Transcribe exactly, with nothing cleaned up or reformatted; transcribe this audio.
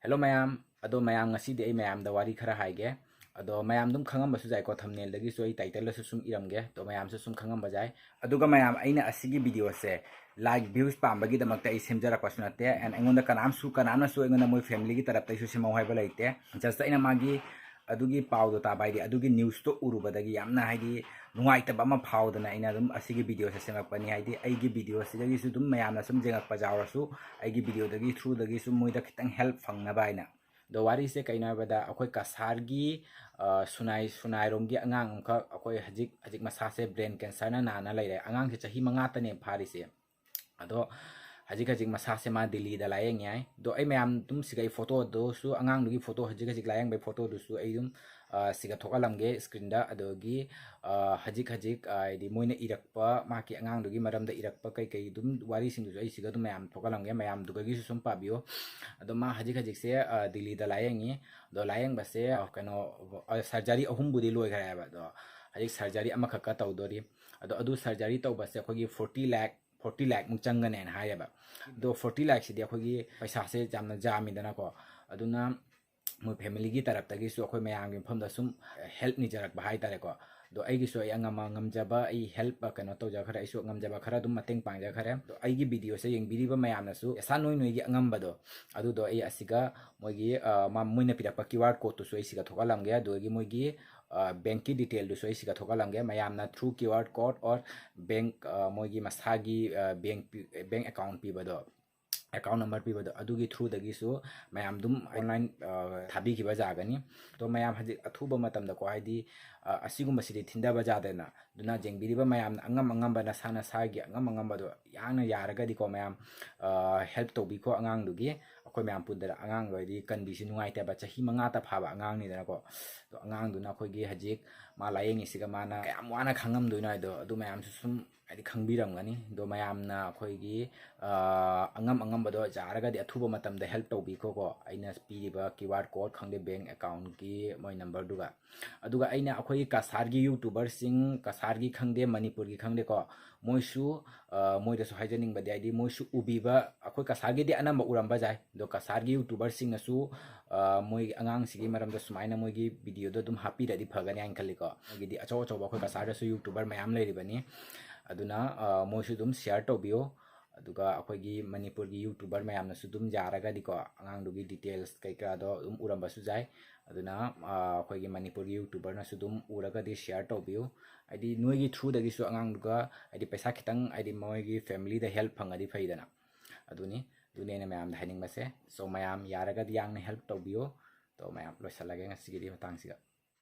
Hello ꯃꯌꯥꯝ, ꯑꯗꯣ ꯃꯌꯥꯝ, ꯉꯁꯤꯗꯤ ꯑꯩ ꯃꯌꯥꯝꯗ ꯋꯥꯔꯤ ꯈꯔ ꯍꯥꯏꯒꯦ꯫ ꯑꯗꯣ ꯃꯌꯥꯝ ꯑꯗꯨꯝ ꯈꯪꯉꯝꯕꯁꯨ ꯌꯥꯏꯀꯣ, ꯊꯝꯅꯦꯜꯗꯒꯤꯁꯨ ꯑꯩ ꯇꯥꯏꯇꯜꯗꯁꯨ ꯁꯨꯝ ꯏꯔꯝꯒꯦ, ꯑꯗꯣ ꯃꯌꯥꯝꯁꯨ ꯁꯨꯝ ꯈꯪꯉꯝꯕ ꯌꯥꯏ꯫ ꯑꯗꯨꯒ ꯃꯌꯥꯝ, ꯑꯩꯅ ꯑꯁꯤꯒꯤ ꯚꯤꯗꯤꯑꯣꯁꯦ ꯂꯥꯏꯛ ꯚ꯭ꯌꯨꯁ ꯄꯥꯝꯕꯒꯤꯗꯃꯛꯇ ꯑꯩ ꯁꯦꯝꯖꯔꯛꯄꯁꯨ ꯅꯠꯇꯦ, ꯑꯦꯟ ꯑꯩꯉꯣꯟꯗ ꯀꯅꯥꯝꯁꯨ, ꯀꯅꯥꯝꯅꯁꯨ ꯑꯩꯉꯣꯟꯗ ꯃꯣꯏ ꯐꯦꯃꯤꯂꯤꯒꯤ ꯇꯔꯞꯇꯩꯁꯨ ꯁꯦꯝꯍꯧ ꯍꯥꯏꯕ ꯂꯩꯇꯦ꯫ ꯖꯁ ꯑꯩꯅ ꯃꯥꯒꯤ ꯑꯗꯨꯒꯤ ꯄꯥꯎꯗꯣ ꯇꯥꯕ, ꯍꯥꯏꯗꯤ ꯑꯗꯨꯒꯤ ꯅ꯭ꯌꯨꯁꯇꯣ ꯎꯔꯨꯕꯗꯒꯤ ꯌꯥꯝꯅ, ꯍꯥꯏꯗꯤ, ꯅꯨꯡꯉꯥꯏꯇꯕ ꯑꯃ ꯐꯥꯎꯗꯅ ꯑꯩꯅ ꯑꯗꯨꯝ ꯑꯁꯤꯒꯤ ꯚꯤꯗꯤꯑꯣꯁꯦ ꯁꯦꯝꯃꯛꯄꯅꯤ꯫ ꯍꯥꯏꯗꯤ ꯑꯩꯒꯤ ꯚꯤꯗꯤꯑꯣꯁꯤꯗꯒꯤꯁꯨ ꯑꯗꯨꯝ ꯃꯌꯥꯝꯅ ꯁꯨꯝ ꯌꯦꯡꯉꯛꯄ ꯌꯥꯎꯔꯁꯨ, ꯑꯩꯒꯤ ꯚꯤꯗꯤꯑꯣꯗꯒꯤ ꯊ꯭ꯔꯨꯗꯒꯤ ꯁꯨꯝ ꯃꯣꯏꯗ ꯈꯤꯇꯪ ꯍꯦꯜꯞ ꯐꯪꯅꯕ ꯍꯥꯏꯅ꯫ ꯑꯗꯣ ꯋꯥꯔꯤꯁꯦ ꯀꯩꯅꯣ ꯍꯥꯏꯕꯗ, ꯑꯩꯈꯣꯏ ꯀꯁꯥꯔꯒꯤ, ꯑ, ꯁꯨꯅꯥꯏ, ꯁꯨꯅꯥꯏꯔꯣꯝꯒꯤ ꯑꯉꯥꯡ ꯑꯃꯈꯛ, ꯑꯩꯈꯣꯏ ꯍꯧꯖꯤꯛ, ꯍꯧꯖꯤꯛ ꯃꯁꯥꯁꯦ ꯕ꯭ꯔꯦꯟ ꯀꯦꯟꯁꯔꯅ ꯅꯥꯅ ꯂꯩꯔꯦ꯫ ꯑꯉꯥꯡꯁꯦ ꯆꯍꯤ ꯃꯉꯥꯇꯅꯦ ꯐꯥꯔꯤꯁꯦ꯫ ꯑꯗꯣ ꯍꯧꯖꯤꯛ, ꯍꯧꯖꯤꯛ ꯃꯁꯥꯁꯦ ꯃꯥ ꯗꯤꯜꯂꯤꯗ ꯂꯥꯌꯦꯡꯉꯤ ꯍꯥꯏ꯫ ꯑꯗꯣ ꯑꯩ ꯃꯌꯥꯝ ꯑꯗꯨꯝ ꯁꯤꯒ ꯑꯩ ꯐꯣꯇꯣꯗꯨꯁꯨ, ꯑꯉꯥꯡꯗꯨꯒꯤ ꯐꯣꯇꯣ, ꯍꯧꯖꯤꯛ, ꯍꯧꯖꯤꯛ ꯂꯥꯌꯦꯡꯕꯒꯤ ꯐꯣꯇꯣꯗꯨꯁꯨ ꯑꯩ ꯑꯗꯨꯝ, ꯑ, ꯁꯤꯒ ꯊꯣꯛꯍꯜꯂꯝꯒꯦ ꯁ꯭ꯀ꯭ꯔꯤꯟꯗ꯫ ꯑꯗꯒꯤ, ꯑ, ꯍꯧꯖꯤꯛ, ꯍꯧꯖꯤꯛ, ꯑ, ꯍꯥꯏꯗꯤ ꯃꯣꯏꯅ ꯏꯔꯛꯄ, ꯃꯍꯥꯛꯀꯤ ꯑꯉꯥꯡꯗꯨꯒꯤ ꯃꯔꯝꯗ ꯏꯔꯛꯄ ꯀꯩꯀꯩ ꯑꯗꯨꯝ ꯋꯥꯔꯤꯁꯤꯡꯗꯨꯁꯨ ꯑꯩ ꯁꯤꯒ ꯑꯗꯨꯝ ꯃꯌꯥꯝ ꯊꯣꯛꯍꯜꯂꯝꯒꯦ, ꯃꯌꯥꯝꯗꯨꯒꯤꯁꯨ ꯁꯨꯝ ꯄꯥꯕꯤꯌꯨ꯫ ꯑꯗꯣ ꯃꯥ ꯍꯧꯖꯤꯛ, ꯍꯧꯖꯤꯛꯁꯦ, ꯑ, ꯗꯤꯜꯂꯤꯗ ꯂꯥꯌꯦꯡꯉꯤ꯫ ꯑꯗꯣ ꯂꯥꯌꯦꯡꯕꯁꯦ, ꯑ, ꯀꯩꯅꯣ, ꯑ, ꯁꯔꯖꯔꯤ ꯑꯍꯨꯝꯕꯨꯗꯤ ꯂꯣꯏꯈ꯭ꯔꯦ ꯍꯥꯏꯕ꯫ ꯑꯗꯣ ꯍꯧꯖꯤꯛ ꯁꯔꯖꯔꯤ ꯑꯃꯈꯛꯀ ꯇꯧꯗꯣꯔꯤ꯫ ꯑꯗꯣ ꯑꯗꯨ ꯁꯔꯖꯔꯤ ꯇꯧꯕꯁꯦ ꯑꯩꯈꯣꯏꯒꯤ ꯐꯣꯔꯇꯤ ꯂꯥꯛ, ꯐꯣꯔꯇꯤ ꯂꯥꯛꯃꯨꯛ ꯆꯪꯒꯅꯦꯅ ꯍꯥꯏꯌꯦꯕ꯫ ꯑꯗꯣ ꯐꯣꯔꯇꯤ ꯂꯥꯛꯁꯤꯗꯤ ꯑꯩꯈꯣꯏꯒꯤ ꯄꯩꯁꯥꯁꯦ ꯌꯥꯝꯅ ꯌꯥꯝꯃꯤꯗꯅꯀꯣ꯫ ꯑꯗꯨꯅ ꯃꯣꯏ ꯐꯦꯃꯤꯂꯤꯒꯤ ꯇꯔꯞꯇꯒꯤꯁꯨ ꯑꯩꯈꯣꯏ ꯃꯌꯥꯝꯒꯤ ꯃꯐꯝꯗ ꯁꯨꯝ ꯍꯦꯜꯞ ꯅꯤꯖꯔꯛꯄ ꯍꯥꯏꯇꯥꯔꯦꯀꯣ꯫ ꯑꯗꯣ ꯑꯩꯒꯤꯁꯨ ꯑꯩ ꯑꯉꯝ ꯉꯝꯖꯕ, ꯑꯩ ꯍꯦꯜꯞ, ꯀꯩꯅꯣ ꯇꯧꯖꯈ꯭ꯔꯦ, ꯑꯩꯁꯨ ꯉꯝꯖꯕ ꯈꯔ ꯑꯗꯨꯝ ꯃꯇꯦꯡ ꯄꯥꯡꯖꯈ꯭ꯔꯦ꯫ ꯑꯗꯣ ꯑꯩꯒꯤ ꯚꯤꯗꯤꯑꯣꯁꯦ ꯌꯦꯡꯕꯤꯔꯤꯕ ꯃꯌꯥꯝꯅꯁꯨ ꯄꯩꯁꯥ ꯅꯣꯏ ꯅꯣꯏꯒꯤ ꯑꯉꯝꯕꯗꯣ, ꯑꯗꯨꯗꯣ ꯑꯩ ꯑꯁꯤꯒ ꯃꯣꯏꯒꯤ, ꯑ, ꯃ-, ꯃꯣꯏꯅ ꯄꯤꯔꯛꯄ ꯀ꯭ꯌꯨ ꯑꯥꯔ ꯀꯣꯗꯇꯨꯁꯨ ꯑꯩ ꯁꯤꯒ ꯊꯣꯛꯍꯜꯂꯝꯒꯦ, ꯑꯗꯨꯗꯒꯤ ꯃꯣꯏꯒꯤ, ꯑ, ꯕꯦꯡꯀꯤ ꯗꯤꯇꯦꯜꯗꯨꯁꯨ ꯑꯩ ꯁꯤꯒ ꯊꯣꯛꯍꯜꯂꯝꯒꯦ꯫ ꯃꯌꯥꯝꯅ through Q R code or bank, ꯑ, ꯃꯣꯏꯒꯤ ꯃꯁꯥꯒꯤ, ꯑ, ꯕꯦꯡꯛ ꯄꯤ-, ꯕꯦꯡꯛ ꯑꯦꯀꯥꯎꯟ ꯄꯤꯕꯗꯣ, ꯑꯦꯀꯥꯎꯟ ꯅꯝꯕꯔ ꯄꯤꯕꯗꯣ, ꯑꯗꯨꯒꯤ ꯊ꯭ꯔꯨꯗꯒꯤꯁꯨ ꯃꯌꯥꯝ ꯑꯗꯨꯝ ꯑꯣꯟꯂꯥꯏꯟ, ꯑ, ꯊꯥꯕꯤꯈꯤꯕ ꯌꯥꯒꯅꯤ꯫ ꯑꯗꯣ ꯃꯌꯥꯝ ꯍꯧꯖꯤꯛ ꯑꯊꯨꯕ ꯃꯇꯝꯗꯀꯣ, ꯍꯥꯏꯗꯤ, ꯑ, ꯑꯁꯤꯒꯨꯝꯕꯁꯤꯗꯤ ꯊꯤꯟꯊꯕ ꯌꯥꯗꯦꯅ꯫ ꯑꯗꯨꯅ ꯌꯦꯡꯕꯤꯔꯤꯕ ꯃꯌꯥꯝꯅ ꯑꯉꯝ ꯑꯉꯝꯕ, ꯅꯁꯥ ꯅꯁꯥꯒꯤ ꯑꯉꯝ ꯑꯉꯝꯕꯗꯣ ꯌꯥꯝꯅ ꯌꯥꯔꯒꯗꯤꯀꯣ ꯃꯌꯥꯝ, ꯑ, ꯍꯦꯜꯞ ꯇꯧꯕꯤꯈꯣ ꯑꯉꯥꯡꯗꯨꯒꯤ꯫ ꯑꯩꯈꯣꯏ ꯃꯌꯥꯝ ꯄꯨꯟꯗꯅ ꯑꯉꯥꯡꯗꯣ, ꯍꯥꯏꯗꯤ ꯀꯟꯕꯤꯁꯤ ꯅꯨꯡꯉꯥꯏꯇꯦꯕ, ꯆꯍꯤ ꯃꯉꯥꯇ ꯐꯥꯕ ꯑꯉꯥꯡꯅꯤꯗꯅꯀꯣ꯫ ꯑꯗꯣ ꯑꯉꯥꯡꯗꯨꯅ ꯑꯩꯈꯣꯏꯒꯤ ꯍꯧꯖꯤꯛ ꯃꯥ ꯂꯥꯌꯦꯡꯉꯤꯁꯤꯒ ꯃꯥꯅ ꯀꯌꯥꯝ ꯋꯥꯅ ꯈꯪꯉꯝꯗꯣꯏꯅꯣ ꯍꯥꯏꯗꯣ, ꯑꯗꯨ ꯃꯌꯥꯝꯁꯨ ꯁꯨꯝ ꯍꯥꯏꯗꯤ ꯈꯪꯕꯤꯔꯝꯒꯅꯤ꯫ ꯑꯗꯣ ꯃꯌꯥꯝꯅ ꯑꯩꯈꯣꯏꯒꯤ, ꯑ, ꯑꯉꯝ ꯑꯉꯝꯕꯗꯣ ꯌꯥꯔꯒꯗꯤ ꯑꯊꯨꯕ ꯃꯇꯝꯗ ꯍꯦꯜꯞ ꯇꯧꯕꯤꯈꯣꯀꯣ, ꯑꯩꯅ ꯄꯤꯔꯤꯕ ꯀ꯭ꯌꯨ ꯑꯥꯔ ꯀꯣꯗ ꯈꯪꯗꯦ, ꯕꯦꯡꯛ ꯑꯦꯀꯥꯎꯟꯒꯤ ꯃꯣꯏ ꯅꯝꯕꯔꯗꯨꯒ꯫ ꯑꯗꯨꯒ ꯑꯩꯅ ꯑꯩꯈꯣꯏꯒꯤ ꯀꯁꯥꯔꯒꯤ ꯌꯨꯇ꯭ꯌꯨꯕꯔꯁꯤꯡ, ꯀꯁꯥꯔꯒꯤ ꯈꯪꯗꯦ, ꯃꯅꯤꯄꯨꯔꯒꯤ ꯈꯪꯗꯦꯀꯣ, ꯃꯣꯏꯁꯨ, ꯑ, ꯃꯣꯏꯗꯁꯨ ꯍꯥꯏꯖꯅꯤꯡꯕꯗꯤ, ꯍꯥꯏꯗꯤ ꯃꯣꯏꯁꯨ ꯎꯕꯤꯕ, ꯑꯩꯈꯣꯏ ꯀꯁꯥꯔꯒꯤꯗꯤ ꯑꯅꯝꯕ ꯎꯔꯝꯕ ꯌꯥꯏ, ꯑꯗꯣ ꯀꯁꯥꯔꯒꯤ YouTuberꯁꯤꯡꯅꯁꯨ, ꯑ, ꯃꯣꯏ ꯑꯉꯥꯡꯁꯤꯒꯤ ꯃꯔꯝꯗ ꯁꯨꯃꯥꯏꯅ ꯃꯣꯏꯒꯤ videoꯗꯣ ꯑꯗꯨꯝ ꯍꯥꯞꯄꯤꯔꯗꯤ ꯐꯒꯅꯤ ꯍꯥꯏꯅ ꯈꯜꯂꯤꯀꯣ꯫ ꯃꯣꯏꯒꯤꯗꯤ ꯑꯆꯧ ꯑꯆꯧꯕ ꯑꯩꯈꯣꯏ ꯀꯁꯥꯔꯗꯁꯨ YouTuber ꯃꯌꯥꯝ ꯂꯩꯔꯤꯕꯅꯤ, ꯑꯗꯨꯅ, ꯑ, ꯃꯣꯏꯁꯨ ꯑꯗꯨꯝ share ꯇꯧꯕꯤꯌꯣ꯫ ꯑꯗꯨꯒ ꯑꯩꯈꯣꯏꯒꯤ ꯃꯅꯤꯄꯨꯔꯒꯤ YouTuber ꯃꯌꯥꯝꯅꯁꯨ ꯑꯗꯨꯝ ꯌꯥꯔꯒꯗꯤꯀꯣ, ꯑꯉꯥꯡꯗꯨꯒꯤ details ꯀꯩꯀꯥꯗꯣ ꯑꯗꯨꯝ ꯎꯔꯝꯕꯁꯨ ꯌꯥꯏ꯫ ꯑꯗꯨꯅ, ꯑ, ꯑꯩꯈꯣꯏꯒꯤ ꯃꯅꯤꯄꯨꯔꯒꯤ YouTuberꯅꯁꯨ ꯑꯗꯨꯝ ꯎꯔꯒꯗꯤ share ꯇꯧꯕꯤꯌꯨ꯫ ꯍꯥꯏꯗꯤ ꯅꯣꯏꯒꯤ throughꯗꯒꯤꯁꯨ ꯑꯉꯥꯡꯗꯨꯒ, ꯍꯥꯏꯗꯤ ꯄꯩꯁꯥ ꯈꯤꯇꯪ, ꯍꯥꯏꯗꯤ ꯃꯣꯏꯒꯤ familyꯗ help ꯐꯪꯉꯗꯤ ꯐꯩꯗꯅ꯫ ꯑꯗꯨꯅꯤ, ꯑꯗꯨꯅꯤ ꯑꯩꯅ ꯃꯌꯥꯝꯗ ꯍꯥꯏꯅꯤꯡꯕꯁꯦ꯫ So ꯃꯌꯥꯝ ꯌꯥꯔꯒꯗꯤ ꯌꯥꯝꯅ help ꯇꯧꯕꯤꯌꯣ꯫ ꯑꯗꯣ ꯃꯌꯥꯝ, ꯂꯣꯏꯁꯤꯜꯂꯒꯦ ꯉꯁꯤꯒꯤꯗꯤ ꯃꯇꯥꯡꯁꯤꯒ꯫